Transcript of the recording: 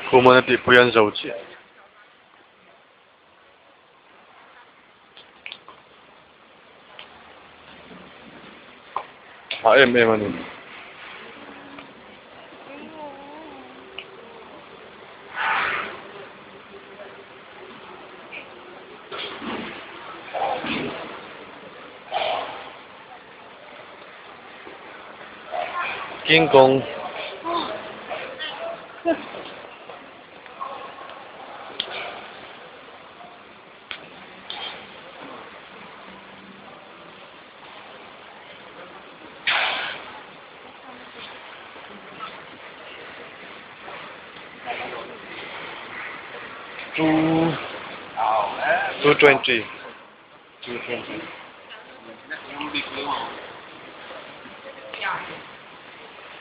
Khuman a tihpui an zo chiah. Hah em em a ni. King Kong. Two 220. 220.